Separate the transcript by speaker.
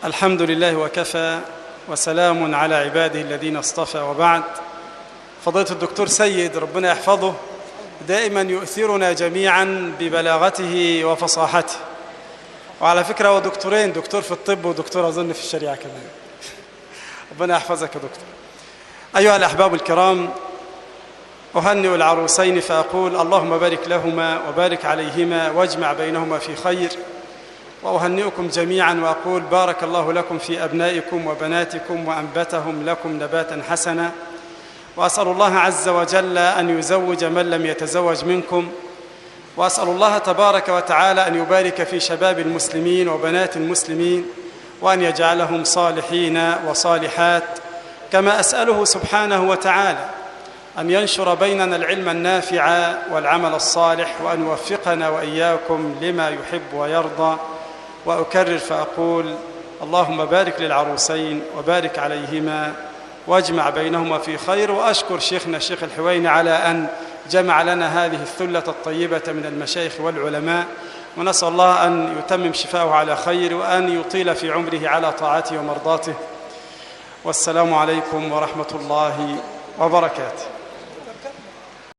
Speaker 1: الحمد لله وكفى، وسلام على عباده الذين اصطفى، وبعد. فضيلة الدكتور سيد ربنا يحفظه دائما يؤثرنا جميعا ببلاغته وفصاحته. وعلى فكرة هو دكتورين، دكتور في الطب ودكتور أظن في الشريعة كمان. ربنا يحفظك يا دكتور. أيها الأحباب الكرام، أهنئ العروسين فأقول اللهم بارك لهما وبارك عليهما واجمع بينهما في خير. وأهنئكم جميعا وأقول بارك الله لكم في أبنائكم وبناتكم وأنبتهم لكم نباتا حسنا. وأسأل الله عز وجل أن يزوج من لم يتزوج منكم، وأسأل الله تبارك وتعالى أن يبارك في شباب المسلمين وبنات المسلمين، وأن يجعلهم صالحين وصالحات، كما أسأله سبحانه وتعالى أن ينشر بيننا العلم النافع والعمل الصالح، وأن يوفقنا وإياكم لما يحب ويرضى. وأكرر فأقول اللهم بارك للعروسين وبارك عليهما واجمع بينهما في خير. وأشكر شيخنا الشيخ الحويني على أن جمع لنا هذه الثلة الطيبة من المشايخ والعلماء، ونسأل الله أن يتمم شفاءه على خير، وأن يطيل في عمره على طاعته ومرضاته. والسلام عليكم ورحمة الله وبركاته.